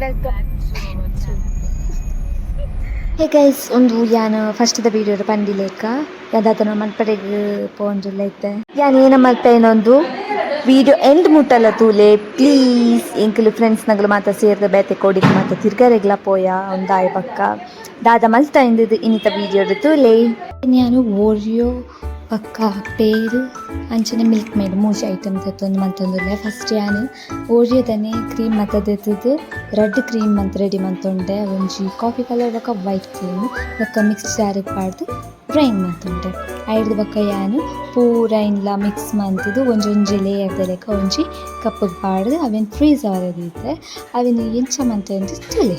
Welcome. Hey guys, ಒಂದು ಯಾನ್ first ದ ವಿಡಿಯೋ ಪಂಡಿಲೇಕ ಯಾದಾತನ ಮಲ್ಪಡೆಗ್ ಪೋಂಜುಲ್ಲ ಇತ್ತೆ. ಯಾನ್ ಏನ ಮಲ್ಪೆ ಏನೊಂದು ವಿಡಿಯೋ ಎಂಡ್ ಮುಟ್ಟಲ್ಲ ತೂಲೆ ಪ್ಲೀಸ್. ಎಂಕುಲು ಫ್ರೆಂಡ್ಸ್ ನಗಲು ಮಾತ ಸೇರ್ದ ಬೇತೆ ಕೋಡಿಗೆ ಮಾತ ತಿರ್ಗರೆಗ್ಲ ಪೋಯ ಒಂದಾಯ ಪಕ್ಕ ದಾದ ಮಲ್ತ ಇಂದದು ಇನ್ನಿತ ವಿಡಿಯೋ ತೂಲೆ. ಯಾನು ಓರಿಯೋ ಪಕ್ಕ ಪೇರು ಅಂಚನೆ ಮಿಲ್ಕ್ ಮೇಡ್ ಮೂಜಿ ಐಟಮ್ ತೆತ್ತೊಂದು ಮಂತೊಂದುಲ್ಲೆ. ಫಸ್ಟ್ ಯಾನ್ ಓರಿಯೋದನೆ ಕ್ರೀಮ್ ಮತ ದೆತ್ತದು ರೆಡ್ ಕ್ರೀಮ್ ಮಂತ್ ರೆಡಿ ಮಂತೊಂಡೆ. ಒಂಜಿ ಕಾಫಿ ಕಲರ್ ಬೊಕ ವೈಟ್ ಕ್ರೀಮ್ ಬೊಕ ಮಿಕ್ಸ್ ಜಾರಿಗೆ ಪಾಡ್ದು ಗ್ರೈಂಡ್ ಮಂತೊಂಡೆ. ಐಡ್ದ್ ಬೊಕ ಯಾನ್ ಪೂರ ಐನ್ಲ ಮಿಕ್ಸ್ ಮಂತುದು ಒಂಜೊಂಜಿ ಲೇಯರ್ ದ ಲೆಕ ಒಂಜಿ ಕಪ್ಪುಗ್ ಪಾಡ್ದು ಅವೆನ್ ಫ್ರೀಸ್ ಆವರೆ ದೀತೆ. ಅವೆನ್ ಎಂಚ ಮಂತೆ ತೂಲೆ.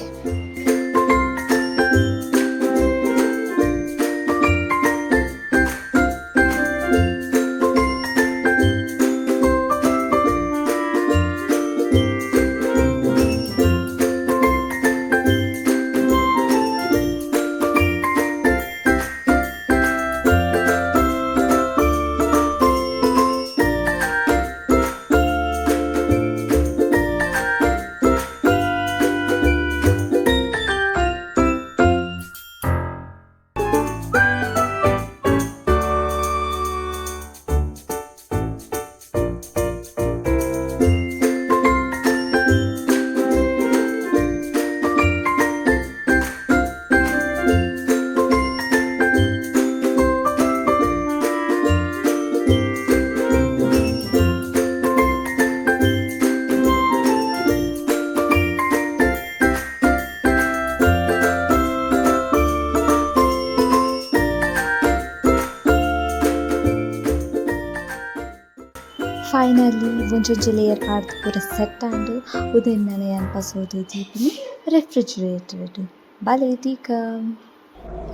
ಫೈನಲಿ ಒಂಜೊಂಜಿ ಲೇಯರ್ ಪಾಡ್ದು ಪೂರ ಸೆಟ್ ಆಂಡ್. ಉಂದೆನ್ ನನ ಯಾನ್ ಪಸೋದು ದೀಪಿನಿ ರೆಫ್ರಿಜರೇಟರ್ ಬಲೆ ದೀಕ.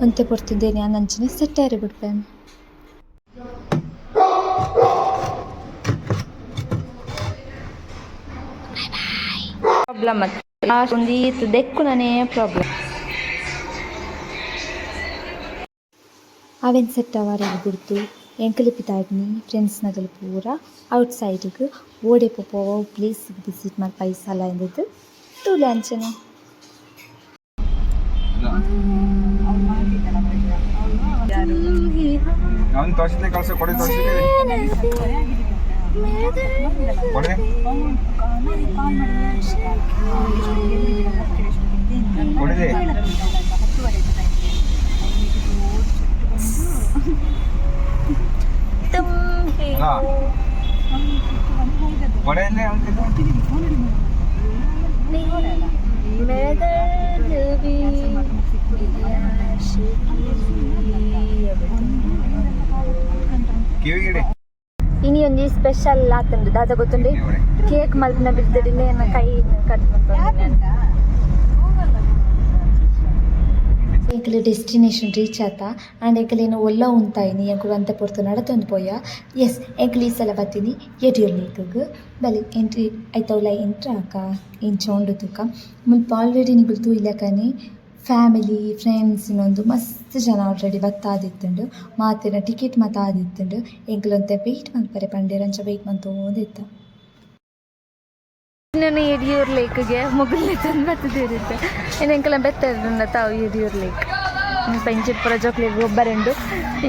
ಒಂತೆ ಪೊರ್ತುಂದೇನೆ ಯಾನ್ ಅಂಚನೆ ಸೆಟ್ ಆಯೆರೆ ಬುಡ್ಪೆ. ಪ್ರಾಬ್ಲಮ್ ಒಂದು ಈತ್ ದೆಕ್ಕುನನೇ ಪ್ರಾಬ್ಲಮ್. ಅವೆನ್ ಸೆಟ್ ಆವರೆಗ್ ಬುಡ್ದು ಎಂಕುಲು ಪಿದಾಡ್ನಿ ಫ್ರೆಂಡ್ಸ್ ನಗಲು ಪೂರ ಔಟ್ ಸೈಡ್ಗ್ ಓಡೆ ಪೋಪ, ಪ್ಲೇಸ್ ವಿಸಿಟ್ ಮಲ್ಪ ಈ ಸಲ ಇಂದದು ತೂಲೆ ಅಂಚನೆ. ಅವ್ನು ತೋರಿಸಿದ್ದೆ ಕಳ್ಸ ಕೊಡಿ, ತೋರಿಸಿದ್ದೆ ಕೊಡಿ. ಕೊಡಿದೆ. ಅಲ್ಲ ಕೊಡೆ ಅಂದ್ರೆ ಅವ್ನು. ಕಿವಿಗಿಡಿ. ಇನಿ ಒಂಜಿ ಸ್ಪೆಷಲ್ ಆತುಂಡು, ದಾದ ಗೊತ್ತುಂಡೆ? ಕೇಕ್ ಮಲ್ಪುನ ಬಿರ್ದಡಿಲೆ ಎನ್ನ ಕೈ ಕಟ್. ಎಂಕುಲು ಡೆಸ್ಟಿನೇಷನ್ ರೀಚ್ ಆತ ಆಂಡ್ ಎಂಕುಲೇನು ಒಲ್ಲ ಉಂತಾಯಿನಿ. ಎಂಕುಲು ಒಂತೆ ಪೊರ್ತು ನಡತೊಂದು ಪೋಯ. ಎಸ್, ಎಂಕುಲು ಈ ಸಲ ಬತ್ತೀನಿ ಯಡಿಯೂರು ಲೇಕ್ಗ್. ಬಲೆ ಎಂಟ್ರಿ ಐತ ಉಲಾಯಿ ಎಂಟ್ರ್ ಆಕ. ಇಂಚ ಉಂಡು ತೂಕ. ಮುಲ್ಪ ಆಲ್ರೆಡಿ ನಿಕುಲು ತೂಯಿಲಕನೆ ಫ್ಯಾಮಿಲಿ ಫ್ರೆಂಡ್ಸ್ ಇನ್ನೊಂದು ಮಸ್ತ್ ಜನ ಆಲ್ರೆಡಿ ಬತ್ತಾದಿತ್ತುಂಡು. ಮಾತೆರ್ನ ಟಿಕೆಟ್ ಮಾತ ಆದಿತ್ತುಂಡು. ಎಂಕುಲು ಒಂತೆ ವೇಟ್ ಮನ್ಪರೆ ಪಂಡೆರ್, ಅಂಚ ವೇಟ್ ಮಂತೊಂದಿತ್ತ. ನಾನು ಯಡಿಯೂರು ಲೇಕ್ಗೆ ಮೊಗಲ್ನೆ ತಂದು ಬತ್ತಿದಿರುತ್ತೆ. ಇನ್ನು ಎಂಕಲ ಬೆತ್ತ ತಾವು ಯಡಿಯೂರು ಲೇಕ್ ಇಂಚ ಪೂರ ಜೋಕ್ಲೆಗ್ ಗೊಬ್ಬರುಂಡು.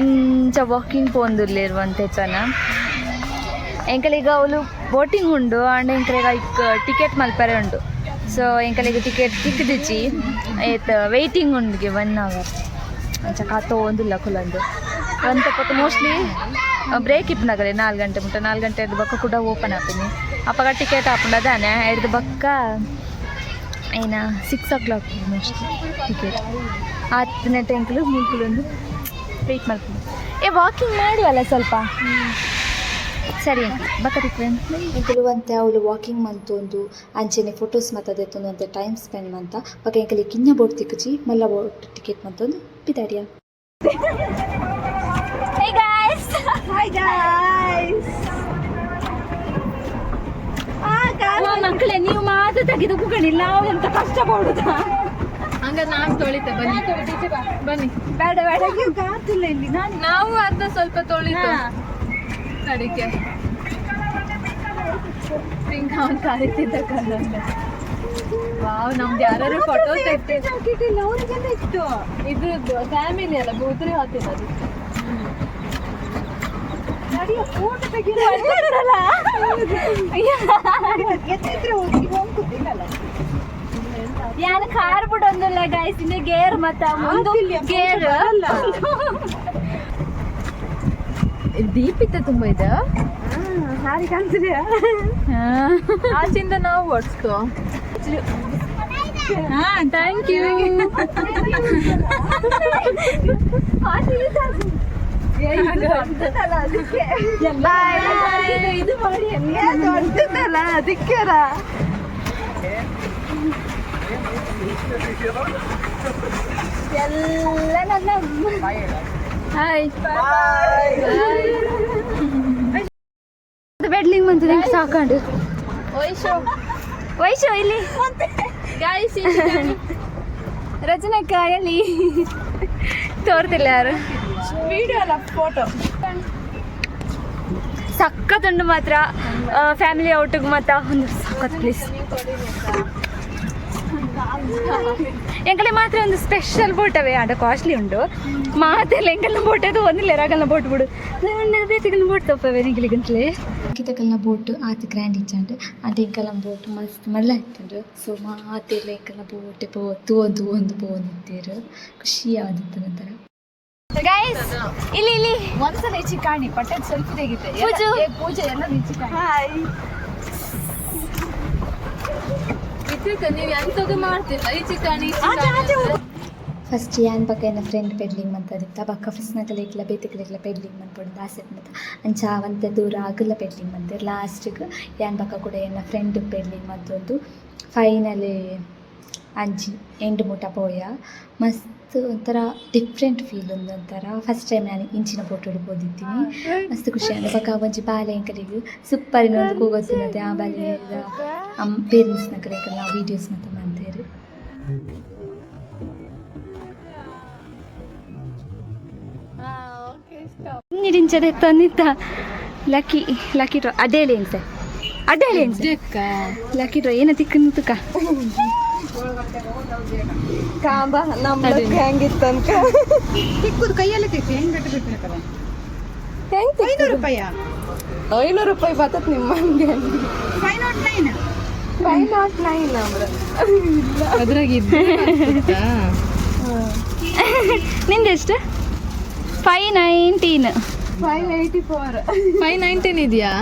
ಇಂಚ ವಾಕಿಂಗ್ ಪೋಂದುಲ್ಲೆರ್ ಜನ. ಎಂಕಲಿಗ ಅವ್ಲು ಬೋಟಿಂಗ್ ಉಂಡು ಆಂಡ ಎಂಕಲೆಗ್ ಐಕ್ ಟಿಕೆಟ್ ಮಲ್ಪರೆ ಉಂಡು. ಸೊ ಎಂಕಲೆಗ್ ಟಿಕೆಟ್ ತಿಕ್ದಿಜಿ. ಏತ್ ವೇಟಿಂಗ್ ಉಂಡುಗೆ ಒನ್ ಅವರ್. ಅಂಚ ಕಾತೊಂದುಲ್ಲ ಕುಲೊಂದು. ಒಂತೆ ಪೊತ್ತು ಮೋಸ್ಟ್ಲಿ ಬ್ರೇಕ್ ಇಪ್ಪುನಗಲೆ 4 ಗಂಟೆ ಮುಟ್ಟ. 4 ಗಂಟೆ ಬೊಕ್ಕ ಕೂಡ ಓಪನ್ ಆಪಿನಿ. ಅಪಗ ಟಿಕೆಟ್ ಆಪುಂಡ ದಾನೆ. ಐಡ್ದ್ ಬೊಕ್ಕ ಐನ 6 ಓ ಕ್ಲಾಕ್ ಮೋಸ್ಟ್ಲಿ ಟಿಕೆಟ್. ಆತ್ನೆಟ್ ಎಂಕುಲು ಮುಲ್ಕುಲೊಂದು ವೆಯ್ಟ್ ಮಲ್ಪುನು. ಏ, ವಾಕಿಂಗ್ ಮಾಡುವಲ್ಲ ಸ್ವಲ್ಪ. ಸರಿ, ಬೊಕ್ಕ ತಿಕ್ಕುವೆ. ಎಂಕುಲು ಒಂತೆ ಅವ್ಲು ವಾಕಿಂಗ್ ಮಂತೊಂದು ಅಂಚೆನೆ ಫೋಟೋಸ್ ಮಾತ ದೆತ್ತೊಂದು ಒಂತೆ ಟೈಮ್ ಸ್ಪೆಂಡ್ ಮಂತ. ಬೊಕ ಎಂಕುಲು ಕಿನ್ನ ಬೋಟ್ ತಿಕ್ಕುಜಿ. ಮಲ್ಲ ಬೋಟ್ ಟಿಕೆಟ್ ಮಂತೊಂದು ಪಿದಾಡಿಯ. Hey guys! Hi guys! ಮಕ್ಕಳೇ, ನೀವು ಮಾತ್ರ ತೆಗೆದು ಕೂಕಣಿಲ್ಲ. ನಾವು ಎಂತ ಕಷ್ಟ ಪಡುದಾ? ಹಂಗ ನಾನ್ ತೊಳಿತೆ, ಬನ್ನಿ ಬನ್ನಿ. ಬೇಡ ಬೇಡ. ಕಾತಿಲ್ಲ ಇಲ್ಲಿ ನಾನು. ನಾವು ಅರ್ಧ ಸ್ವಲ್ಪ ತೊಳಿತು ಕಡಿಕೆ ಪಿಂಕ್ ಅವನ್ ಕರಿತಿದ್ದ ಕಲ್ಲಲ್ಲ. ವಾವ್, ನಮ್ದು ಯಾರು ಫೋಟೋ ತೆಗ್ದಿ ಜಾಕೆಟ್ ಇಲ್ಲ ಅವರಿಗೆಲ್ಲ ಇತ್ತು. ಇದು ಫ್ಯಾಮಿಲಿ ಅಲ್ಲ, ಗೋತ್ರಿ ಹಾಕಿಲ್ಲ ಅದಕ್ಕೆ. ನಡಿಯ, ಫೋಟೋ ತೆಗಿಲ್ಲ. ಎತ್ತಿದ್ರೆ ಹೋಗಿ ಹೋಗ್ತಿದ್ದಿಲ್ಲಲ್ಲ. ಯಾನ್ ಕಾರ್ ಬಿಡೊಂದಿಲ್ಲ ಗಾಯ್ಸ್, ಇನ್ನು ಗೇರ್ ಮತ್ತ ಒಂದು ಗೇರ್. ದೀಪ್ ಇತ್ತ ತುಂಬಾ ಇದೆ. ಹಾರಿ ಕಾಣ್ತಿದೆ. ಆಚಿಂದ ನಾವು ಓಡಿಸ್ಕೋ. Thank you. ಇದು ಮಾಡಿ ದೊಡ್ಡದಲ್ಲ ಅದಕ್ಕೆ. ಎಲ್ಲ ನನ್ನ. ಹಾಯ್. ಬೆಡ್ಲಿಂಗ್ ಬಂತದೆ, ನಂಗೆ ಸಾಕಂಡು. ವೈಶೋ. ವೈಶು ಇಲ್ಲಿ. ಗಾಯ್ಸ್. ರಚನಕ್ಕ ಎಲ್ಲಿ ತೋರ್ತಿಲ್ಲ ಯಾರು. ವಿಡಿಯೋ ಅಲ್ಲ, ಫೋಟೋ. ಸಖತ್ತುಂಡು ಮಾತ್ರ. ಫ್ಯಾಮಿಲಿ ಔಟಿಗೆ ಮಾತ್ರ ಒಂದು ಸಖತ್ ಪ್ಲೇಸ್. ಎಂಕಲೆ ಮಾತ್ರ ಒಂದು ಸ್ಪೆಷಲ್ ಬೋಟ್ ಅವೇ ಆಡ ಕಾಸ್ಟ್ಲಿ ಉಂಟು. ಮಾತೆಲ್ಲ ಎಂಕಲ್ನ ಬೋಟ್ ಅದು ಒಂದಿಲ್ಲ, ರಾಗಲ್ನ ಬೋಟ್ ಬಿಡು, ಬೇಸಿಗಲ್ನ ಬೋಟ್ ತಪ್ಪವೆ ಎಂಕಲಿಗಂತಲೇ. ಅಂಕಿತಕಲ್ನ ಬೋಟ್ ಆತ್ ಗ್ರ್ಯಾಂಡ್ ಇಚ್ಚಾಂಡ್. ಅದು ಎಂಕಲ್ನ ಬೋಟ್ ಮಸ್ತ್ ಮಲ್ಲ ಇತ್ತುಂಡು. ಸೊ ಮಾತೆಲ್ಲ ಎಂಕಲ್ನ ಬೋಟ್ ಪೋ ತೂವೊಂದು ಒಂದು ಪೋವೊಂದಿತ್ತೆರ್, ಖುಷಿ ಆದಿತ್ತು ನಂತರ. ಗೈಸ್, ಇಲ್ಲಿ ಇಲ್ಲಿ. ಒಂದ್ಸಲ ಈಚೆ ಕಾಣಿ, ಪಟ್ಟದ ಸೆಲ್ಫಿ ತೆಗಿತೆ. ಪೂಜು. ಪೂಜೆ ಎಲ್ಲ ಈಚೆ ಕಾಣಿ. ಹಾಯ್. ಇದ್ದಿದ್ದ ನೀವು ಎಂತದು ಮಾಡ್ತಿಲ್ಲ, ಈಚೆ ಕಾಣಿ, ಈಚೆ ಕಾಣಿ. ಫಸ್ಟ್ ಯಾನ್ ಬಕ್ಕ ಎನ್ನ ಫ್ರೆಂಡ್ ಪೆಡ್ಲಿಂಗ್ ಮಂತದಿತ್ತ. ಬಕ್ಕ ಫಸ್ಟ್ ನಕಲೆಗ್ಲ ಬೇತೆಕ್ಲೆಗ್ಲ ಪೆಡ್ಲಿಂಗ್ ಮನ್ಪೊಡು ಆಸೆ ಮತ್ತ ಅಂಚ ಅವಂತೆ ದೂರ ಆಗಲ್ಲ ಪೆಡ್ಲಿಂಗ್ ಮಂತೆರ್. ಲಾಸ್ಟಿಗೆ ಯಾನ್ ಬಕ್ಕ ಕೂಡ ಎನ್ನ ಫ್ರೆಂಡ್ ಪೆಡ್ಲಿಂಗ್ ಮಂತೊಂದು ಫೈನಲಿ ಅಂಚಿ ಎಂಡ್ ಮುಟ ಪೋಯ. ಮಸ್ತ್ ಒಂಥರ ಡಿಫ್ರೆಂಟ್ ಫೀಲ್ ಒಂದು ಒಂಥರ. ಫಸ್ಟ್ ಟೈಮ್ ನಾನು ಇಂಚಿನ ಬೋಟ್ ಪೋದಿತ್ತೀನಿ, ಮಸ್ತ್ ಖುಷಿ ಆಂಡ್. ಬೊಕ ಒಂಜಿ ಬಾಲೆ ಎಂಕಲೆಗ್ ಸೂಪರ್ ಇನ್ನೊಂದು ಕೂಗೊತ್ತಿನತೆ. ಆ ಬಾಲೆ ಅಮ್ ಪೇರೆಂಟ್ಸ್ನಕಲೆಗ್ ನಾವು ವೀಡಿಯೋಸ್ ಮಾತ ಮಂತೆರ್. ನೀರಿಂಚದೆ ತಂದಿತ್ತ. ಲಕ್ಕಿ ಲಕ್ಕಿ ಡ್ರಾ ಅಡ್ಡೇಳಿ ಹೆಂಗ್ ಸರ್, ಅಡ್ಡೇಳಿ ಹೆಂಗ್ ಸರ್. ಲಕ್ಕಿ ಡ್ರಾ ಏನ ತಿಕ್ಕನ್ನು ತುಕ. ಕಾಂಬ ನಮ್ಮ ಹೆಂಗಿತ್ತು ಅನ್ಕ. ತಿಕ್ಕುದು ಕೈಯಲ್ಲೇ ತಿಕ್ಕು, ಹೆಂಗ್ ಗಟ್ಟಿ ಬಿಟ್ಟಿರ್ತಾರೆ. ಹೆಂಗ್? 500 ರೂಪಾಯ? 500 ರೂಪಾಯಿ ಬರ್ತತ್ ನಿಮ್ಮಂಗೆ. 509. 509 ಅಂದ್ರೆ ಅದ್ರಾಗ. ನಿಂದೆಷ್ಟು? 519. 584. 519 ಇದೆಯಾ?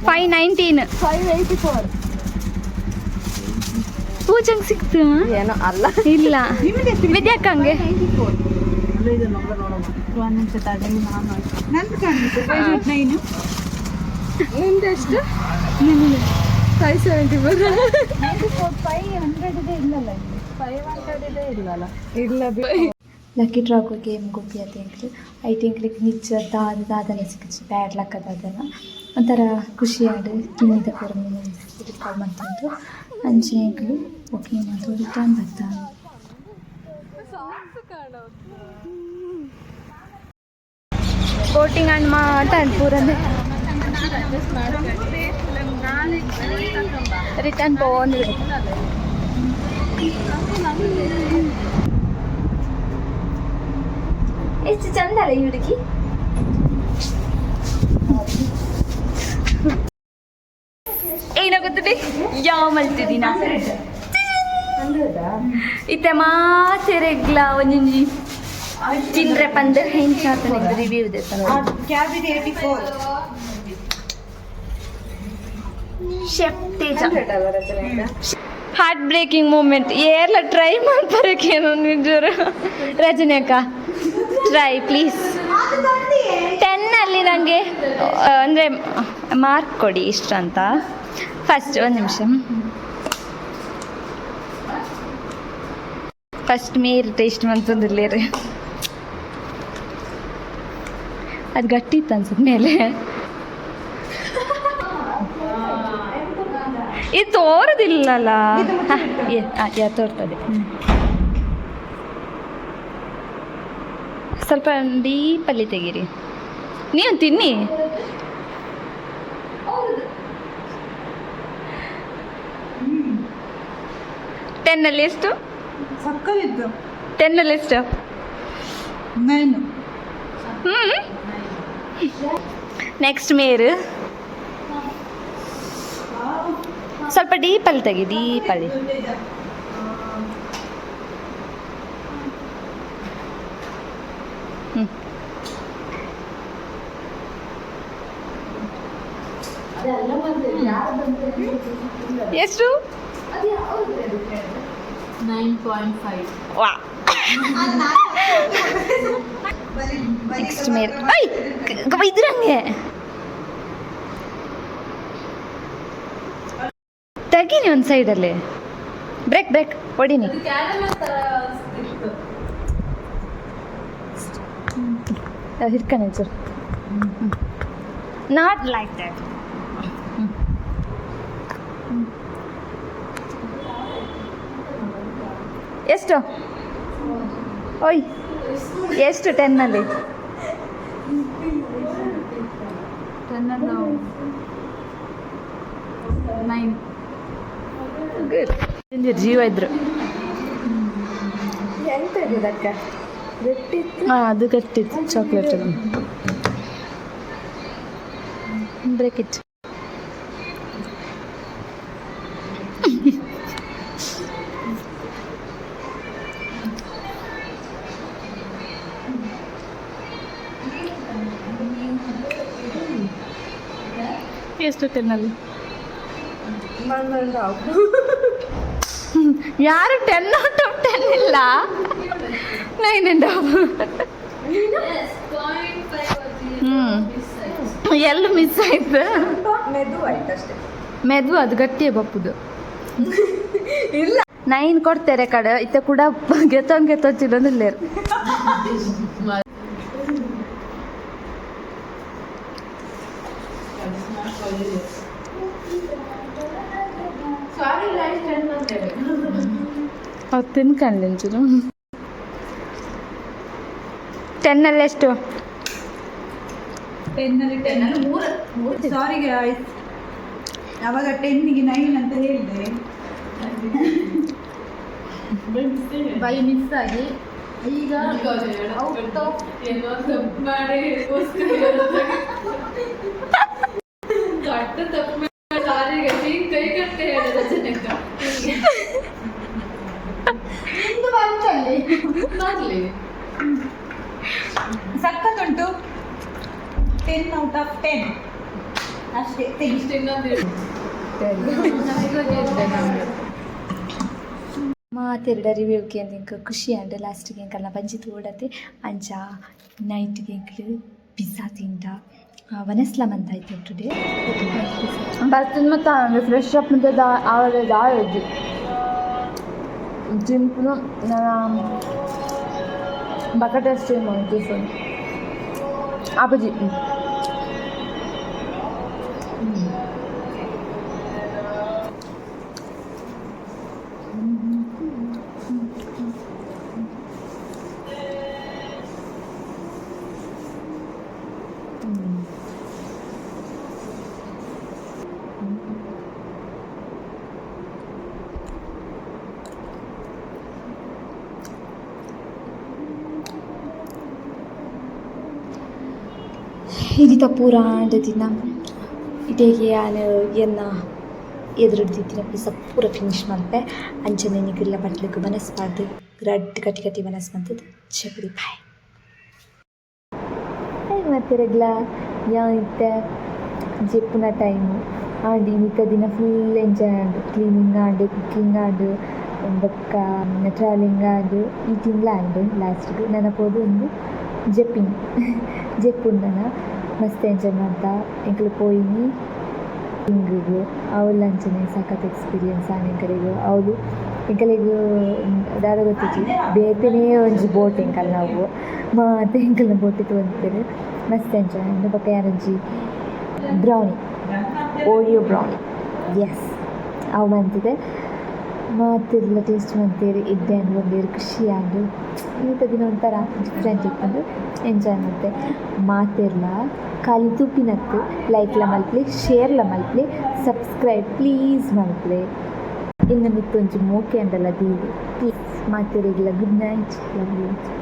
519. 584. ಪೂಜಂಗ್ ಸಿಕ್ತು. ಏನೋ ಅಲ್ಲ. ಇಲ್ಲ, ವಿದ್ಯಾಕ್ಕಂಗೆ. ಒಂದು ನಿಮಿಷ ತಡಿ, ನಾನು ನಂದು ಕಾಣಿಸ್ತು 509. ನಿಂದೆಷ್ಟು? 574. 94. 500 ಇದೆ ಇಲ್ಲಲ್ಲ ಇಲ್ಲಿ? 500 ಇದೆ ಇಲ್ಲಲ್ಲ? ಇಲ್ಲ. ಲಕ್ಕಿ ಡ್ರಾಗ್ ಗೇಮ್ ಗೊಬ್ಬಿ ಎಂಕ್ಲು. ಐಟ್ ಎಂಕ್ಲೆಗ್ ನಿಚ್ಚ ದಾದ ದಾದನ ಸಿಕ್ಕುಜಿ, ಬ್ಯಾಡ್ ಲಕ್ ದಾದನ. ಒಂಥರ ಖುಷಿ ಆಂಡ್. ಕಿನ್ನಿದ ಪೂರ ರಿಕಾರ್ಡ್ ಮಂತೊಂದು ಅಂಚೆ ಎಂಕ್ಲು ಓಕೆ ಮಂತ್ ರಿಟರ್ನ್ ಬತ್ತ. ಸಾಂಗ್ಸ್ ಕಾಣೋದು. ಬೋಟಿಂಗ್ ಅಂಡ್ ಮಾತ ಪೂರಂದೆ ರಿಟರ್ನ್ ಪೋಂದು. ಎಷ್ಟು ಚಂದ ಅಲ್ಲ ಈ ಹುಡುಗಿ? ಏನ ಗೊತ್ತಿದೆ, ಯಾವ ಮಲ್ತಿದ್ದೀನ ಇತ್ತೆ ಮಾತೆರೆಗ್ಲ ಒಂಜೊಂಜಿ ತಿಂದ್ರೆ ಪಂದ್ ಹೆಂಚಾತನ ರಿವ್ಯೂ ಇದೆ. ಕ್ಯಾಬ್ ಇದೆ 84. Chef Teja, heart breaking moment. ಏರ್ಲ try ಮಾಡ್ಬರಕೇನೋ ನಿಜರು. Rajani ಅಕ್ಕ, ಟ್ರೈ ಪ್ಲೀಸ್. 10ರಲ್ಲಿ ನನಗೆ ಅಂದರೆ ಮಾರ್ಕ್ ಕೊಡಿ ಇಷ್ಟ ಅಂತ. ಫಸ್ಟ್ ಒಂದು ನಿಮಿಷ, ಫಸ್ಟ್ ಮೇರ್ ಟೇಸ್ಟ್ ಮಂತಂದಿರ್ಲೇರಿ. ಅದು ಗಟ್ಟಿ ಇತ್ತು ಅನ್ಸುತ್ತೆ ಮೇಲೆ. ಇದು ತೋರುದಿಲ್ಲಲ್ಲ. ಯಾ, ತೋರ್ತದೆ. ಸ್ವಲ್ಪ ಡೀಪಲ್ಲಿ ತೆಗೀರಿ. ನೀವು ತಿನ್ನಿ. ಟೆನ್ನಲ್ಲಿ ಎಷ್ಟು? ಸಕ್ಕದಿತ್ತು. ಟೆನ್ನಲ್ಲಿ ಎಷ್ಟು? 9. ಹ್ಞೂ, ನೆಕ್ಸ್ಟ್ ಮೇರು. ಸ್ವಲ್ಪ ಡೀಪಲ್ಲಿ ತೆಗಿ, ಡೀಪಲ್ಲಿ. ಹ್ಞೂ. ಎಷ್ಟು? 9.5. ವಾ, ನೆಕ್ಸ್ಟ್ ಮೇರ್. I, ಇದ್ರಂಗೆ ತೆಗೀನಿ ಒಂದು ಸೈಡಲ್ಲಿ. Break, break ಹೊಡೀನಿ. ಕ್ಯಾರಮಲ್ ತರ ಅನ್ಸ್ತಿತ್ತು. ಹಿಡ್ಕಣೆ sir. Not like that. ಎಷ್ಟು? ಓಯ್, ಎಷ್ಟು ಟೆನ್ನಲ್ಲಿ? ಟೆನ್, 9. ಗುಡ್. ಜೀವ ಇದ್ರು. ಎಂತ ಅಕ್ಕ? ಗಟ್ಟಿತ್ತು. ಹಾಂ, ಅದು ಗಟ್ಟಿತ್ತು ಚಾಕ್ಲೇಟ್. Break it. ಎಷ್ಟು ಟೆನ್ನಲ್ಲಿ? ಯಾರು 10 ಔಟ್ ಆಫ್ 10 ಇಲ್ಲ, 9 ಆ್ಯಂಡ್ ಹಾಫ್. 0.5. ಹ್ಞೂ, ಎಲ್ಲ ಮಿಸ್ ಆಯ್ತು. ಮೆದು ಆಯ್ತು ಅಷ್ಟೇ. ಮೆದು, ಅದು ಗಟ್ಟಿಯೇ ಬಪ್ಪುದು. ಇಲ್ಲ, 9 ಕೊಡ್ತಾರೆ ಕಡೆ ಇತ್ತ ಕೂಡ ಗೆತ್ತೊಂಗ್ ಗೆತ್ತೊಂಚಿಲ್ಲೊಂದಿಲ್ಲ. ಸಾರಿ ಲೈಫ್ 10 ಬಂದೇವೆ. ಅವ್ರು ತಿನ್ಕಂಡು ಒಂಚೂರು. ಟೆನ್ನಲ್ಲಿ ಎಷ್ಟು? ಟೆನ್ನಲ್ಲಿ 10. ಸಾರಿ ಗಾಯ್ಸ್, ಅವಾಗ 10ಗೆ 9 ಅಂತ ಹೇಳಿದೆ. ಬೈ ಮಿಸ್ ಆಗಿ ಈಗ ಔಟ್ ಆಫ್ ಏನೋ ತಪ್ಪು ಮಾಡಿ, ದೊಡ್ಡ ತಪ್ಪು ಮಾಡಿ ಸಾರಿಗೆ ಕೈ ಕಟ್ಟೆ ಹೇಳಿದ ಜನಕ್ಕೆ ಬರ್ಲಿ. ಸಕ್ಕತ್ತುಂಟು. 10 ಔಟ್ ಆಫ್ 10 ಅಷ್ಟೇ, ತೆಗಿ. ಇಷ್ಟು ಇನ್ನೊಂದು ಹೇಳು. ಇವಾಗ ಇದ್ದೆ ನಾನು. ಮಾತೆರಡ ರಿವ್ಯೂಗೆ ಎಂಕ್ ಖುಷಿ ಆಂಡ್. ಲಾಸ್ಟಿಗೆ ಎಂಕಲ್ನ ಬಂಜಿ ತೋಡತೆ. ಅಂಚ ನೈಟ್ಗೆ ಎಂಕ್ಲು ಪಿಜ್ಜಾ ತಿಂದ, ವನಸ್ಲ ಮಂದಾಯ್ತು ಟುಡೇ. ಬರ್ತೀನಿ ಮತ್ತು ಫ್ರೆಶ್ ಅಪ್ ಮತ್ತೆ ಆವರೆ ದಾಳಜ್ಜಿ ಜಿಂಪ್ನು ನನ್ನ ಬಕೆಟ್ ಅಷ್ಟೇ ಟಿಫನ್ ಆಪಜಿ. ಇದಿತ ಪೂರ ಆಂಡ್ ದಿನ ಇಟೇಗೆ ಯಾನ್ ಎನ್ನ ಎದುರುಡ್ದಿತ್ತಿನ ಪಿಜ್ಜಾ ಪೂರ ಫಿನಿಶ್ ಮಲ್ಪೆ. ಅಂಚನೆ ನಿಗುಲ್ಲ ಬಟ್ಲಿಗೆ ಮನಸ್ಸು ಪಾಡ್ದು ರಡ್ಡ್ ಗಟ್ಟಿ ಗಟ್ಟಿ ಮನಸ್ಸು ಮಂತದ್ದು ಚಪಡಿ. ಬಾಯ್. ಮಾತೆರೆಗ್ಲ, ಯಾನ್ ಇತ್ತೆ ಜೆಪ್ಪುನ ಟೈಮು ಆಂಡ್. ಇನಿತ ದಿನ ಫುಲ್ ಎಂಜಾಯ್ ಆಂಡ್. ಕ್ಲೀನಿಂಗ್ ಆಂಡ್, ಕುಕ್ಕಿಂಗ್ ಆಂಡ್, ಬೊಕ್ಕ ಟ್ರಾವೆಲಿಂಗ್ ಆಂಡ್, ಈಟಿಂಗ್ಲ ಆಂಡ್. ಲಾಸ್ಟ್ಗೆ ನನ ಪೋದು ಒಂದು ಜೆಪ್ಪಿಂಗ್ ಜೆಪ್ಪುಂಡು. ನನ ಮಸ್ತ್ ಎಂಜಾಯ್ ಮಲ್ತ. ಎಂಕುಲು ಪೋಯಿನಿ ಹಿಂಗಿಗ್ ಅವ್ಲು ಅಂಚನೆ ಸಖತ್ ಎಕ್ಸ್ಪೀರಿಯನ್ಸ್ ಆಂಡ್ ಎಂಕಲೆಗ್. ಅವ್ಲು ಎಂಕಲೆಗ್ ದಾದ ಗೊತ್ತಿಜ್ಜಿ, ಬೇತೆನೇ ಒಂಜಿ ಬೋಟ್ ಎಂಕಲ್ನವು. ಮಾತ ಎಂಕಲ್ನ ಬೋಟ್ ತೂವೊಂದಿತ್ತೆರ್. ಮಸ್ತ್ ಎಂಜಾಯ್ ಆಂಡ್. ಬೊಕ್ಕ ಯಾನೊಂಜಿ ಬ್ರೌನಿ, ಓರಿಯೋ ಬ್ರೌನಿ, ಎಸ್, ಅವು ಮಂತಿದೆ. ಮಾತೆರ್ಲ ಟೇಸ್ಟ್ ಮಂತೇರ್, ಎಡ್ಡೆ ಆಂಡ್ ಒಂದೇರ್, ಖುಷಿ ಆಂಡ್. ಇನಿತ ದಿನ ಒಂಥರ ಡಿಫ್ರೆಂಟ್ ಇಪ್ಪುಂಡು, ಎಂಜಾಯ್ ಮಂತೆ. ಮಾತೆರ್ಲ ಖಾಲಿ ತೂಪಿನತ್ತು ಲೈಕ್ಲ ಮಲ್ಪುಲೆ, ಶೇರ್ಲ ಮಲ್ಪುಲೆ, ಸಬ್ಸ್ಕ್ರೈಬ್ ಪ್ಲೀಸ್ ಮಲ್ಪುಲೆ. ಇನ್ನ ಮಿತ್ತೊಂಜಿ ಮೋಕೆ ಅಂಡಲ ದೀಲೆ. ಪ್ಲೀಸ್, ಮಾತೆರೆಗ್ಲ ಗುಡ್ ನೈಟ್, ಲವ್ you.